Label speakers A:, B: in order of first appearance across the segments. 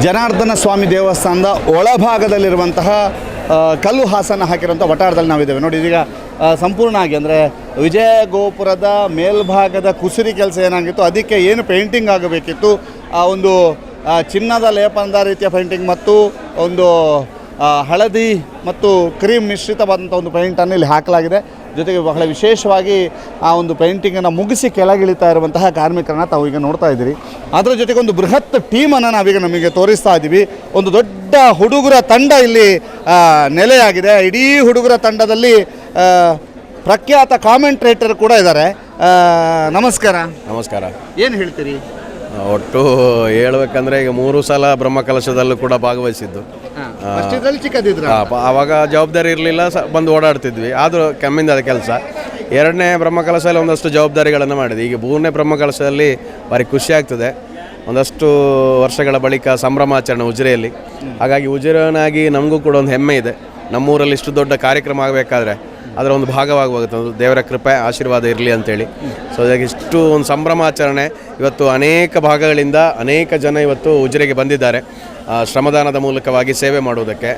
A: Janardhana ಸ್ವಾಮಿ ದೇವಸ್ಥಾನದ ಒಳಭಾಗದಲ್ಲಿರುವಂತಹ ಕಲ್ಲು ಹಾಸನ್ನು ಹಾಕಿರುವಂಥ ವಟಾರದಲ್ಲಿ ನಾವಿದ್ದೇವೆ. ನೋಡಿ, ಇದೀಗ ಸಂಪೂರ್ಣ ಆಗಿ, ಅಂದರೆ ವಿಜಯ ಗೋಪುರದ ಮೇಲ್ಭಾಗದ ಕುಸುರಿ ಕೆಲಸ ಏನಾಗಿತ್ತು, ಅದಕ್ಕೆ ಏನು ಪೇಂಟಿಂಗ್ ಆಗಬೇಕಿತ್ತು, ಆ ಒಂದು ಚಿನ್ನದ ಲೇಪನದ ರೀತಿಯ ಪೇಂಟಿಂಗ್ ಮತ್ತು ಒಂದು ಹಳದಿ ಮತ್ತು ಕ್ರೀಮ್ ಮಿಶ್ರಿತವಾದಂಥ ಒಂದು ಪೇಂಟನ್ನು ಇಲ್ಲಿ ಹಾಕಲಾಗಿದೆ. ಜೊತೆಗೆ ಬಹಳ ವಿಶೇಷವಾಗಿ ಆ ಒಂದು ಪೇಂಟಿಂಗನ್ನು ಮುಗಿಸಿ ಕೆಳಗಿಳಿತಾ ಇರುವಂತಹ ಕಾರ್ಮಿಕರನ್ನ ತಾವು ಈಗ ನೋಡ್ತಾ ಇದ್ದೀರಿ. ಅದರ ಜೊತೆಗೆ ಒಂದು ಬೃಹತ್ ಟೀಮನ್ನು ನಾವೀಗ ನಮಗೆ ತೋರಿಸ್ತಾ ಇದ್ದೀವಿ. ಒಂದು ದೊಡ್ಡ ಹುಡುಗರ ತಂಡ ಇಲ್ಲಿ ನೆಲೆಯಾಗಿದೆ. ಇಡೀ ಹುಡುಗರ ತಂಡದಲ್ಲಿ ಪ್ರಖ್ಯಾತ ಕಾಮೆಂಟ್ರೇಟರ್ ಕೂಡ ಇದ್ದಾರೆ. ನಮಸ್ಕಾರ.
B: ನಮಸ್ಕಾರ.
A: ಏನು ಹೇಳ್ತೀರಿ?
B: ಒಟ್ಟು ಹೇಳ್ಬೇಕಂದ್ರೆ, ಈಗ ಮೂರು ಸಲ ಬ್ರಹ್ಮಕಲಶದಲ್ಲೂ ಕೂಡ ಭಾಗವಹಿಸಿದ್ದು.
A: ಫಸ್ಟ್ ಇದ್ರಲ್ಲಿ ಚಿಕ್ಕದಿದ್ರ?
B: ಆವಾಗ ಜವಾಬ್ದಾರಿ ಇರಲಿಲ್ಲ, ಬಂದು ಓಡಾಡ್ತಿದ್ವಿ. ಆದರೂ ಕಮ್ಮಿಂದ ಕೆಲಸ. ಎರಡನೇ ಬ್ರಹ್ಮಕಲಶದಲ್ಲಿ ಒಂದಷ್ಟು ಜವಾಬ್ದಾರಿಗಳನ್ನು ಮಾಡಿದ್ವಿ. ಈಗ ಮೂರನೇ ಬ್ರಹ್ಮಕಲಶದಲ್ಲಿ ಭಾರಿ ಖುಷಿ ಆಗ್ತದೆ. ಒಂದಷ್ಟು ವರ್ಷಗಳ ಬಳಿಕ ಸಂಭ್ರಮಾಚರಣೆ ಉಜಿರೆಯಲ್ಲಿ. ಹಾಗಾಗಿ ಉಜಿರೆಯವನಾಗಿ ನಮಗೂ ಕೂಡ ಒಂದು ಹೆಮ್ಮೆ ಇದೆ. ನಮ್ಮೂರಲ್ಲಿ ಇಷ್ಟು ದೊಡ್ಡ ಕಾರ್ಯಕ್ರಮ ಆಗಬೇಕಾದ್ರೆ ಅದರ ಒಂದು ಭಾಗವಾಗುವಂಥದ್ದು ಒಂದು ದೇವರ ಕೃಪೆ, ಆಶೀರ್ವಾದ ಇರಲಿ ಅಂತೇಳಿ. ಸೊ ಹಾಗಾಗಿ ಇಷ್ಟು ಒಂದು ಸಂಭ್ರಮಾಚರಣೆ. ಇವತ್ತು ಅನೇಕ ಭಾಗಗಳಿಂದ ಅನೇಕ ಜನ ಇವತ್ತು ಉಜಿರೆಗೆ ಬಂದಿದ್ದಾರೆ, ಶ್ರಮದಾನದ ಮೂಲಕವಾಗಿ ಸೇವೆ ಮಾಡುವುದಕ್ಕೆ.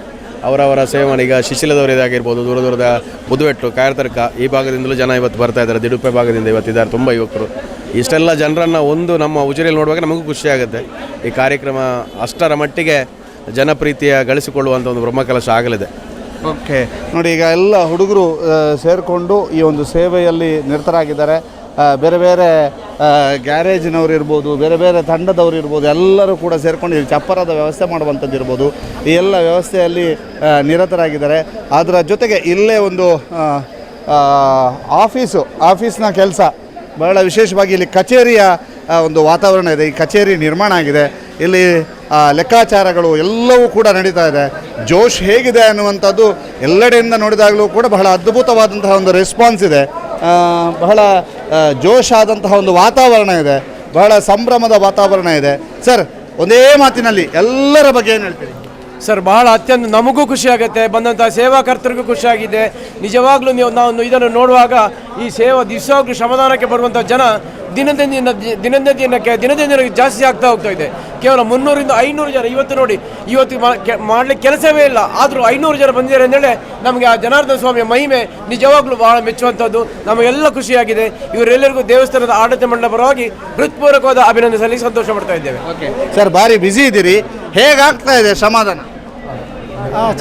B: ಅವರವರ ಸೇವೆ ಮಾಡಿ, ಈಗ ಶಿಶಿಲದವರು ಇದಾಗಿರ್ಬೋದು, ದೂರ ದೂರದ ಪುದುವೆಟ್ಟು, ಕಾಯರ್ತರ್ಕ ಈ ಭಾಗದಿಂದಲೂ ಜನ ಇವತ್ತು ಬರ್ತಾ ಇದ್ದಾರೆ. ದಿಡುಪೆ ಭಾಗದಿಂದ ಇವತ್ತಿದ್ದಾರೆ ತುಂಬ ಯುವಕರು. ಇಷ್ಟೆಲ್ಲ ಜನರನ್ನು ಒಂದು ನಮ್ಮ ಉಜಿರೆಯಲ್ಲಿ ನೋಡುವಾಗ ನಮಗೂ ಖುಷಿಯಾಗುತ್ತೆ. ಈ ಕಾರ್ಯಕ್ರಮ ಅಷ್ಟರ ಮಟ್ಟಿಗೆ ಜನಪ್ರೀತಿಯ ಗಳಿಸಿಕೊಳ್ಳುವಂಥ ಒಂದು ಬ್ರಹ್ಮಕಲಶ ಆಗಲಿದೆ.
A: ಓಕೆ, ನೋಡಿ, ಈಗ ಎಲ್ಲ ಹುಡುಗರು ಸೇರಿಕೊಂಡು ಈ ಒಂದು ಸೇವೆಯಲ್ಲಿ ನಿರತರಾಗಿದ್ದಾರೆ. ಬೇರೆ ಬೇರೆ ಗ್ಯಾರೇಜಿನವರು ಇರ್ಬೋದು, ಬೇರೆ ಬೇರೆ ತಂಡದವರು ಇರ್ಬೋದು, ಎಲ್ಲರೂ ಕೂಡ ಸೇರಿಕೊಂಡು ಈ ಚಪ್ಪರದ ವ್ಯವಸ್ಥೆ ಮಾಡುವಂಥದ್ದು ಇರ್ಬೋದು, ಈ ಎಲ್ಲ ವ್ಯವಸ್ಥೆಯಲ್ಲಿ ನಿರತರಾಗಿದ್ದಾರೆ. ಅದರ ಜೊತೆಗೆ ಇಲ್ಲೇ ಒಂದು ಆಫೀಸು, ಆಫೀಸ್ನ ಕೆಲಸ ಬಹಳ ವಿಶೇಷವಾಗಿ ಇಲ್ಲಿ ಕಚೇರಿಯ ಒಂದು ವಾತಾವರಣ ಇದೆ. ಈ ಕಚೇರಿ ನಿರ್ಮಾಣ ಆಗಿದೆ. ಇಲ್ಲಿ ಲೆಕ್ಕಾಚಾರಗಳು ಎಲ್ಲವೂ ಕೂಡ ನಡೀತಾ ಇದೆ. ಜೋಶ್ ಹೇಗಿದೆ ಅನ್ನುವಂಥದ್ದು ಎಲ್ಲೆಡೆಯಿಂದ ನೋಡಿದಾಗಲೂ ಕೂಡ ಬಹಳ ಅದ್ಭುತವಾದಂತಹ ಒಂದು ರೆಸ್ಪಾನ್ಸ್ ಇದೆ. ಬಹಳ ಜೋಶ್ ಆದಂತಹ ಒಂದು ವಾತಾವರಣ ಇದೆ. ಬಹಳ ಸಂಭ್ರಮದ ವಾತಾವರಣ ಇದೆ. ಸರ್, ಒಂದೇ ಮಾತಿನಲ್ಲಿ ಎಲ್ಲರ ಬಗ್ಗೆ ಏನು ಹೇಳ್ತೀರಿ?
C: ಸರ್, ಬಹಳ ಅತ್ಯಂತ ನಮಗೂ ಖುಷಿ ಆಗುತ್ತೆ, ಬಂದಂಥ ಸೇವಾಕರ್ತರಿಗೂ ಖುಷಿಯಾಗಿದೆ. ನಿಜವಾಗ್ಲೂ ನೀವು ನಾವು ಇದನ್ನು ನೋಡುವಾಗ ಈ ಸೇವಾ ದಿವಸವಾಗ್ಲೂ ಶ್ರಮದಾನಕ್ಕೆ ಬರುವಂಥ ಜನ ದಿನದಿಂದ ದಿನ ದಿನದಿಂದ ದಿನಕ್ಕೆ ದಿನದಿಂದ ದಿನಕ್ಕೆ ಜಾಸ್ತಿ ಆಗ್ತಾ ಹೋಗ್ತಾ ಇದೆ. ಕೇವಲ 300ರಿಂದ 500 ಜನ ಇವತ್ತು ನೋಡಿ, ಇವತ್ತು ಮಾಡ್ಲಿಕ್ಕೆ ಕೆಲಸವೇ ಇಲ್ಲ, ಆದರೂ 500 ಜನ ಬಂದಿದ್ದಾರೆ ಅಂತೇಳಿ ನಮಗೆ ಆ ಜನಾರ್ದನ ಸ್ವಾಮಿಯ ಮಹಿಮೆ ನಿಜವಾಗ್ಲೂ ಬಹಳ ಮೆಚ್ಚುವಂಥದ್ದು. ನಮಗೆಲ್ಲ ಖುಷಿಯಾಗಿದೆ. ಇವರೆಲ್ಲರಿಗೂ ದೇವಸ್ಥಾನದ ಆಡಳಿತ ಮಂಡಳ ಪರವಾಗಿ ಹೃತ್ಪೂರ್ವಕವಾದ ಅಭಿನಂದನೆ ಸಲ್ಲಿಸಿ ಸಂತೋಷ ಪಡ್ತಾ ಇದ್ದೇವೆ.
A: ಸರ್, ಭಾರಿ ಬ್ಯುಸಿ ಇದ್ದೀರಿ. ಹೇಗಾಗ್ತಾ ಇದೆ ಶ್ರಮದಾನ?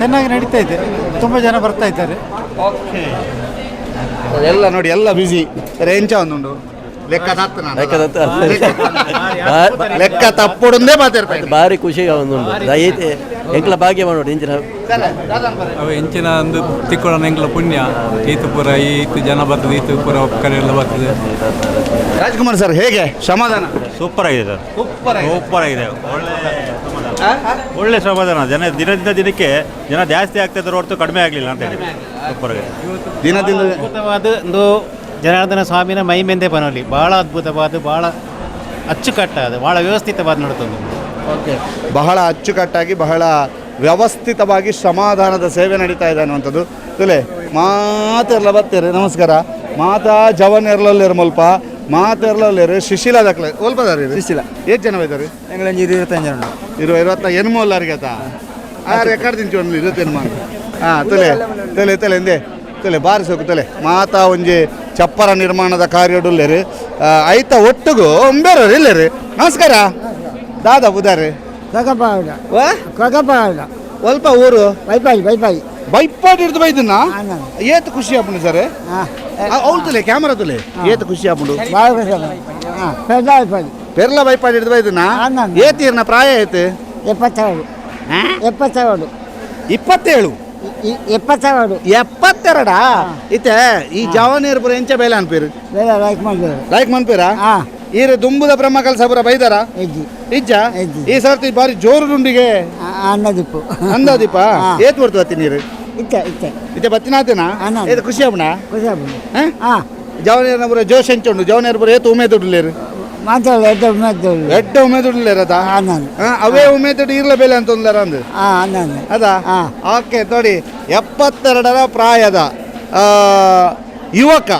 D: ಚೆನ್ನಾಗಿ ನಡೀತಾ ಇದೆ. ತುಂಬ ಜನ ಬರ್ತಾ ಇದ್ದಾರೆ.
A: ಓಕೆ, ಎಲ್ಲ ನೋಡಿ, ಎಲ್ಲ ಬ್ಯುಸಿ. ಸರ್, ಎಂಚ ಒಂದುಂಡು ಲೆಕ್ಕ ತತ್ತು ನಾನು. ಲೆಕ್ಕ ತಪ್ಪುಡಂದೇ ಮಾತಾಡ್ತಾ.
E: ಭಾರಿ ಖುಷಿ ಒಂದುಂಡು. ದಯತೆ ಎಂಕ್ಲ ಭಾಗ್ಯ ಮಾಡೋಡು ಇಂಚಿನ.
F: ಅವು ಎಂಚಿನ ಒಂದು ತಿಕ್ಕೊಳನ ಎಂಕ್ಲ ಪುಣ್ಯ. ಈತು ಪೂರ ಈತು ಜನ ಬರ್ತದೆ, ಈತು ಪೂರ ಕಡೆ ಎಲ್ಲ ಬರ್ತದೆ.
A: ರಾಜ್ಕುಮಾರ್ ಸರ್, ಹೇಗೆ ಶ್ರಮದಾನ?
G: ಸೂಪರ್ ಆಗಿದೆ sir.
A: Super.
G: Super ಆಗಿದೆ. ಒಳ್ಳೆ ಸಮಾಧಾನ, ಒಳ್ಳೆ ಸಮಾಧಾನ. ಜನ ದಿನದಿಂದ ದಿನಕ್ಕೆ ಜನ ಜಾಸ್ತಿ ಆಗ್ತಾ ಇದ್ದಾರೆ ಹೊರತು ಕಡಿಮೆ ಆಗಲಿಲ್ಲ ಅಂತ ಹೇಳಿ. ಸೂಪರ್ ಆಗಿದೆ.
A: ದಿನದಿಂದ
D: ಅದ್ಭುತವಾದ ಒಂದು ಜನಾರ್ದನ ಸ್ವಾಮಿನ ಮಹಿಮೆಂದೇ ಪನೋಲಿ. ಬಹಳ ಅದ್ಭುತವಾದ, ಬಹಳ ಅಚ್ಚುಕಟ್ಟಾದ, ಬಹಳ ವ್ಯವಸ್ಥಿತವಾದ ನಡೀತದೆ.
A: ಓಕೆ, ಬಹಳ ಅಚ್ಚುಕಟ್ಟಾಗಿ, ಬಹಳ ವ್ಯವಸ್ಥಿತವಾಗಿ ಶ್ರಮದಾನದ ಸೇವೆ ನಡೀತಾ ಇದೆ ಅನ್ನುವಂಥದ್ದು. ತುಲೆ ಮಾತೆರ್ಲ ಬತ್ತೀರಿ. ನಮಸ್ಕಾರ. ಮಾತಾ ಜವನ್ ಎರ್ಲಲ್ಲಿರು, ಮುಲ್ಪ ಮಾತೆರ್ಲಲ್ಲಿರು. ಶಿಶಿಲ ದಕ್ಲೆ ಒಲ್ಪದಾರಿ? ಶಿಶಿಲ. ಏಟ್ ಜನ ಇದ್ದಾರೆ?
D: ಎಂಗ್ಲಂಜಿ 25 ಜನ.
A: ಇರುವ ಇರುವತ್ತ ಎನ್ಮು ಅಲ್ಲಾರಿಗೆ ಆತ ಆ ರೆಕಾರ್ಡ್ ತಿಂಚು ಒಂದು 20 ಹಾಂ. ತುಲೆ ತುಲೆ ತುಲೆ ಎಂದೆ ತುಲೆ ಬಾರಿ ಸೋಕು ತುಲೆ. ಮಾತಾ ಒಂಜಿ ಚಪ್ಪರ ನಿರ್ಮಾಣದ ಕಾರ್ಯಡುಲ್ಲೇರು. ಐತ ಒಟ್ಟುಗು ಒಂಬೇರು ಇಲ್ಲೇರು. ನಮಸ್ಕಾರ. ದಾದಾ ಬುದಾರಿ? ವಾ ಒಲ್ಪ ಊರು?
H: ಬೈಪಾಯಿ, ಬೈಪಾಯಿ.
A: ಬೈಪಾಡಿ ಹಿಡ್ದು ಬೈದನ್ನ. ಏತ್ ಖುಷಿ ಆಪುಂಡು ಸರ್? ಅವ್ಳು ತುಲೆ, ಕ್ಯಾಮರಾ ತುಲೆ. ಏತ್ ಖುಷಿ ಆಪುಂಡು?
H: ಭಾಳ ಖುಷಿ. ಹಾಂ, ಬೈಪಾಯಿ.
A: ಪೆರ್ಲ ಬೈಪಾಡಿ ಹಿಡ್ದು ಬೈದನ್ನ. ಏತೀರ್ನ ಪ್ರಾಯ ಏತ್?
H: 72, 72.
A: 27?
H: 72.
A: 72 ಇತ್ತೆ. ಈ ಜವಾನಿಯರ್ ಪೂರ ಎಂಚ ಬೇಲೆ ಅನ್ಪೀರು?
H: ಬೇರೆ ಲೈಕ್ ಮಾಡಿದ್ರು.
A: ಲೈಕ್ ಮನ್ಪೀರಾ? ಈರ ದುಂಬುದ ಬ್ರಹ್ಮ ಕಲಸ ಪೂರ ಬೈದಾರ?
H: ಇಜ್ಜಿ.
A: ಇಜ್ಜ?
H: ಇಜ್ಜಿ.
A: ಈ ಸರ್ತಿ ಬಾರಿ ಜೋರು ದುಂಡಿಗೆ.
H: ಅನ್ನದಿಪ್ಪು.
A: ಅಂದಾದಿಪ್ಪ. ಏತ್ ಬರ್ತು ಬತ್ತಿ ನೀರು?
H: ಇತ್ತೆ, ಇತ್ತೆ.
A: ಇತ್ತೆ ಬತ್ತಿನಾತೇನಾ? ಏತ್ ಖುಷಿ ಆಪುಂಡ?
H: ಖುಷಿ ಆಪುಂಡು. ಹಾಂ.
A: ಜವನಿಯರ್ನ ಪೂರ ಜೋಶ್ ಎಂಚುಂಡು? ಜವನಿಯರ್ ಪೂರ ಏತ್ ಉಮೇದ್ ಉಡ್ಲೇರು?
H: ಮಾತಾಡ ಎಡ್ಡೆ ಉಮೇದ್.
A: ಎಡ್ಡೆ ಉಮೇದ್ ಉಡ್ಲೇರ್ ಅದ. ಅವೇ ಉಮೇದ್ ಇರ್ಲ ಬೇಲೆ ಅಂತ ಒಂದ್ಲಾರ ಅಂದು.
H: ಹಾಂ.
A: ಅದಾ? ಓಕೆ, ನೋಡಿ, 72ರ ಪ್ರಾಯದ ಯುವಕ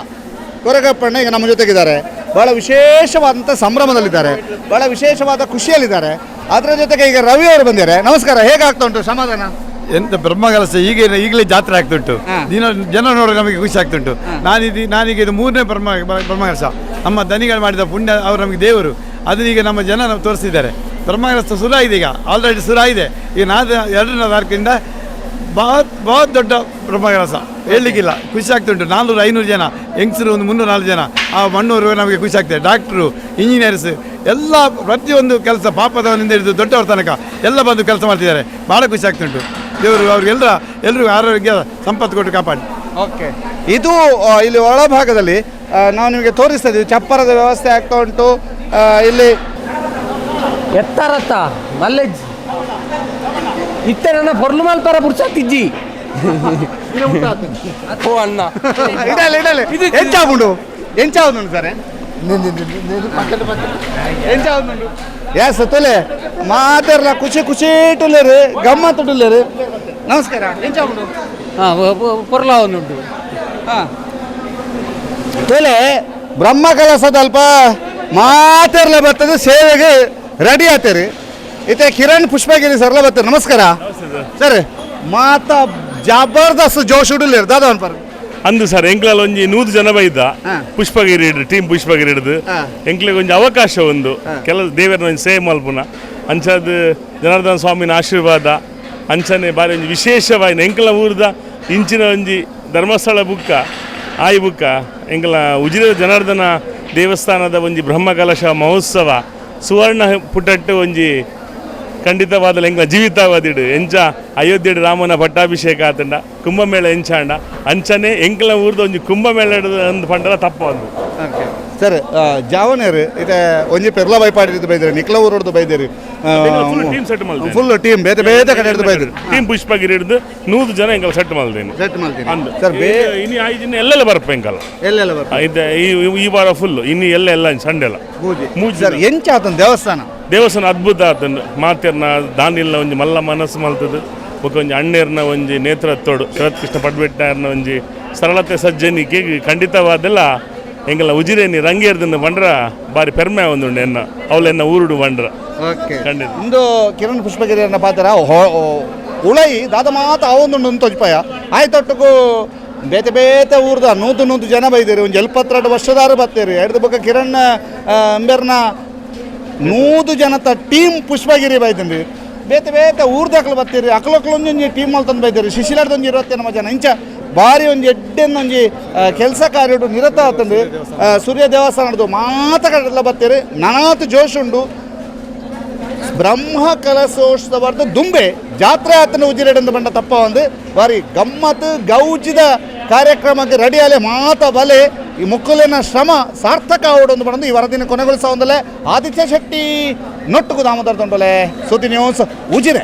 A: ಕೊರಗಪ್ಪಣ್ಣ ಈಗ ನಮ್ಮ ಜೊತೆಗಿದ್ದಾರೆ. ಬಹಳ ವಿಶೇಷವಾದಂಥ ಸಂಭ್ರಮದಲ್ಲಿದ್ದಾರೆ, ಬಹಳ ವಿಶೇಷವಾದ ಖುಷಿಯಲ್ಲಿದ್ದಾರೆ. ಅದರ ಜೊತೆಗೆ ಈಗ ರವಿ ಅವರು ಬಂದಿದ್ದಾರೆ. ನಮಸ್ಕಾರ, ಹೇಗಾಗ್ತಾ ಉಂಟು ಸಮಾಧಾನ?
I: ಎಂತ ಬ್ರಹ್ಮಕಲಶ ಈಗ ಈಗಲೇ ಜಾತ್ರೆ ಆಗ್ತುಂಟು. ದಿನ ಜನ ನೋಡುವಾಗ ನಮಗೆ ಖುಷಿ ಆಗ್ತುಂಟು. ನಾನೀಗ ಇದು ಮೂರನೇ ಬ್ರಹ್ಮಕಲಶ. ನಮ್ಮ ದನಿಗಳು ಮಾಡಿದ ಪುಣ್ಯ, ಅವರು ನಮಗೆ ದೇವರು. ಅದನ್ನೀಗ ನಮ್ಮ ಜನ ನಾವು ತೋರಿಸಿದ್ದಾರೆ. ಬ್ರಹ್ಮಕಲಶ ಶುರು ಆಗಿದೆ, ಈಗ ಆಲ್ರೆಡಿ ಶುರು ಆಗಿದೆ. ಈಗ ನಾನು 2ನೇ ತಾರೀಕಿಂದ ಬಹುತ್ ದೊಡ್ಡ ಬ್ರಹ್ಮಕಲಶ, ಹೇಳಲಿಕ್ಕಿಲ್ಲ, ಖುಷಿ ಆಗ್ತುಂಟು. 400-500 ಜನ ಹೆಂಗಸರು, ಒಂದು 300-4 ಜನ ಆ ಮಣ್ಣೂರು ನಮಗೆ ಖುಷಿ ಆಗ್ತದೆ. ಡಾಕ್ಟ್ರು, ಇಂಜಿನಿಯರ್ಸ್ ಎಲ್ಲ ಪ್ರತಿಯೊಂದು ಕೆಲಸ, ಪಾಪದವನಿಂದ ಹಿಡಿದು ದೊಡ್ಡವರ ತನಕ ಎಲ್ಲ ಬಂದು ಕೆಲಸ ಮಾಡ್ತಿದ್ದಾರೆ. ಭಾಳ ಖುಷಿ ಆಗ್ತುಂಟು. ದೇವರು ಅವ್ರಿಗೆಲ್ಲ ಎಲ್ರಿಗೂ ಆರೋಗ್ಯ ಸಂಪತ್ತು ಕೊಟ್ಟು ಕಾಪಾಡಿ.
A: ಓಕೆ, ಇದು ಇಲ್ಲಿ ಒಳಭಾಗದಲ್ಲಿ ನಾವು ನಿಮಗೆ ತೋರಿಸ್ತಾ ಇದ್ದೀವಿ. ಚಪ್ಪರದ ವ್ಯವಸ್ಥೆ ಆಗ್ತಾ ಉಂಟು. ಇಲ್ಲಿ
C: ಎತ್ತಾರತ್ತ ಮಲ್ಲೆಜ್ ಇತ್ತೆ ನನ್ನ ಪೊರ್ಲು ಮಲ್ಪರ ಪುರ್ಸತ್ತಿಜ್ಜಿ ಓ ಅಣ್ಣ.
A: ಇಡಲಿ ಇಡಲಿ. ಎಂಚಾವುಂಡು ಎಂಚಾವುಂಡು ಸರ್, ಎಂಚಾವುಂಡು? ಎಸ್ ತೊಲೆ ಮಾತಾಡಲ್ಲ, ಖುಷಿ ಖುಷಿ ಟುಲ್ಲೇರು, ಗಮ್ಮತ್ತು ಟುಲ್ಲೇರು. ನಮಸ್ಕಾರ, ಎಂಚಾವುಂಡು?
C: ಪೊರ್ಲಾವನ್ನುಂಟು.
A: ಹಾಂ ತೊಲೆ ಬ್ರಹ್ಮ ಕಲಸದಲ್ಪ ಮಾತಾಡ್ಲ ಬರ್ತದೆ, ಸೇವೆಗೆ ರೆಡಿ ಆತೇರಿ. ಇತ್ತೆ ಕಿರಣ್ ಪುಷ್ಪಗಿರಿ ಸರ್ಲ ಬರ್ತಾರೆ. ನಮಸ್ಕಾರ ಸರ್. ಮಾತಾ ಜಬರ್ದಸ್ತ್ ಜೋಶ್ ಉಡುಲೇರು ದಾದಾ ಅನ್ಪರ್.
J: ಅಂದು ಸರ್, ಎಂಕ್ಲಲ್ಲಿ ಒಂಜಿ 100 ಜನ ಬೈದ ಪುಷ್ಪಗಿರಿ ಹಿಡ್ದು, ಟೀಮ್ ಪುಷ್ಪಗಿರಿ ಹಿಡ್ದು ಎಂಕ್ಲೆಗ್ ಒಂಜಿ ಅವಕಾಶ ಒಂದು ಕೆಲ ದೇವರನ್ನ ಒಂಜಿ ಸೇವೆ ಮಲ್ಪುನ ಅಂಚಾದ ಜನಾರ್ದನ ಸ್ವಾಮಿನ ಆಶೀರ್ವಾದ ಅಂಚನೆ ಬಾರಿ ಒಂಜಿ ವಿಶೇಷವಾಯಿನ ಎಂಕ್ಲ ಊರ್ದ ಇಂಚಿನ ಒಂಜಿ ಧರ್ಮಸ್ಥಳ ಬುಕ್ಕ ಆಯಿ ಬುಕ್ಕ ಎಂಕ್ಲ ಉಜಿರೆ ಜನಾರ್ದನ ದೇವಸ್ಥಾನದ ಒಂಜಿ ಬ್ರಹ್ಮಕಲಶ ಮಹೋತ್ಸವ ಸುವರ್ಣ ಪುಟಟ್ಟು ಒಂಜಿ ಖಂಡಿತವಾದ ಎಂಕ್ಲ ಜೀವಿತಾವಧಿಡು ಎಂಚ ಅಯೋಧ್ಯೆಡ್ ರಾಮನ ಪಟ್ಟಾಭಿಷೇಕ ಆತಂಡ ಕುಂಭಮೇಳ ಎಂಚಾಂಡ ಅಂಚನೆ ಎಂಕ್ಲ ಊರ್ದ ಒಂಜಿ ಕುಂಭಮೇಳ ಅಂದ್ ಪಂಡಲ ತಪ್ಪ ಒಂದು.
A: ಸರ್, ಜಾವನೇರು ಇತ್ತೆ ಒಂಜಿ ಪೆರ್ಲ ಬೈಪಾಡಿ ಬೈದಿರಿ, ನಿಕ್ಲ ಊರುಡ್ದು ಬೈದಿರಿ.
J: ಫುಲ್ ಟೀಮ್ set ಮಲ್ದೆ.
A: Full team ಬೇತೆ ಬೇತೆ ಕಡೆ ಹಿಡ್ದು ಬೈದಿರಿ.
J: ಟೀಮ್ ಪುಷ್ಪಗಿರಿ ಹಿಡ್ದು 100 ಜನ ಎಂಕಲ್ ಸೆಟ್ ಮಲ್ದೇನೆ.
A: ಸೆಟ್ ಮಲ್ತೀನಿ.
J: ಅಂದ್
A: ಸರ್,
J: ಇನ್ನು ಐದು ಎಲ್ಲೆಲ್ಲ ಬರ್ಪ ಎಂಕಲ್.
A: ಎಲ್ಲೆಲ್ಲ ಬರ್ಪ?
J: ಇದು ಈ ವಾರ ಫುಲ್ ಇನ್ನು ಎಲ್ಲ ಎಲ್ಲ ಸಂಡೆ ಎಲ್ಲ.
A: ಮೂಜಿ ಸರ್. ಎಂಚ ಆತನ ದೇವಸ್ಥಾನ?
J: ದೇವಸ್ಥಾನ ಅದ್ಭುತ ಆತಂಡು. ಮಾತೆರ್ನ ದಾನಿಲ್ನ ಒಂಜಿ ಮಲ್ಲ ಮನಸ್ಸು ಮಲ್ತದು. ಬೊಕ ಒಂಜಿ ಅಣ್ಣೇರ್ನ ಒಂಜಿ ನೇತೃತ್ವಡು ಶರತ್ ಕೃಷ್ಣ ಪಡ್ಬೆಟ್ಟಾರ್ನ ಒಂಜಿ ಸರಳತೆ ಸಜ್ಜನಿಕೆ ಖಂಡಿತವಾದೆಲ್ಲ ಎಂಗಲ ಉಜಿರೇನಿ ರಂಗೇರ್ದನ್ನ ಬಂಡ್ರ ಬಾರಿ ಪೆರ್ಮೆ ಒಂದುಂಡು ಎನ್ನ ಅವಳು ಎನ್ನ ಊರುಡು ಬಂಡ್ರ.
A: ಓಕೆ.
J: ಖಂಡಿತ.
A: ಇಂದು ಕಿರಣ್ ಪುಷ್ಪಗಿರಿಯನ್ನ ಪಾತ್ರ ಉಳೈ ದಾದ ಮಾತ ಅವೊಂದುಂಡು ತೊಜ್ಪಾಯ ಆಯ್ತೊಟ್ಟುಗು ಬೇತೆ ಬೇತೆ ಊರ್ದ ನೂತು ನೂತು ಜನ ಬೈದಿರಿ. ಒಂದು 72 ವರ್ಷದಾರು ಬತ್ತೀರಿ. ಎರಡು ಬೊಕ್ಕ ಕಿರಣ್ ಅಂಬೆರ್ನ 100 ಜನತ ಟೀಮ್ ಪುಷ್ಪಗಿರಿ ಬೈದಂಡ್ರಿ. ಬೇತೆ ಬೇತೆ ಊರ್ದಕ್ಲು ಬತ್ತೀರಿ, ಅಕ್ಲೊಕ್ಲೊಂಜೊಂಜಿ ಟೀಮ್ ಮಲ್ತಂದು ಬೈದಿರಿ. ಶಿಶಿಲಾರ್ದೊಂಜಿ ಇರುತ್ತೆ ನಮ್ಮ ಜನ. ಇಂಚ ಬಾರಿ ಒಂಜಿ ಎಡ್ಡೆನ್ನೊಂಜಿ ಕೆಲಸ ಕಾರ್ಯಡು ನಿರತ ಆತಂಡ್ರಿ. ಸೂರ್ಯ ದೇವಸ್ಥಾನದ್ದು ಮಾತ ಕಡೆಲ್ಲ ಬತ್ತೀರಿ. ನಾನಾತು ಜೋಶ್ ಉಂಡು. ಬ್ರಹ್ಮ ಕಲಶೋತ್ಸವದ ದುಂಬೆ ಜಾತ್ರೆ ಆತನ ಉಜಿರೆಡೆಂದು ಬಂಡ ತಪ್ಪ ಒಂದು ಬಾರಿ ಗಮ್ಮತ್ ಗೌಜಿದ ಕಾರ್ಯಕ್ರಮಕ್ಕೆ ರೆಡಿ ಆಲೆ ಮಾತ ಬಲೆ. ಈ ಮುಕ್ಕುಲಿನ ಶ್ರಮ ಸಾರ್ಥಕ ಆವಡೊಂದು ಬಂದು ಈ ವರದಿನ ಕೊನೆಗೊಳಿಸ ಒಂದಲೆ ಆದಿತ್ಯ ಶೆಟ್ಟಿ ನೊಟ್ಟುಗು ದಾಮೋದರ ತೊಂಡಲೆ, ಸುದ್ದಿ ನ್ಯೂಸ್, ಉಜಿರೆ.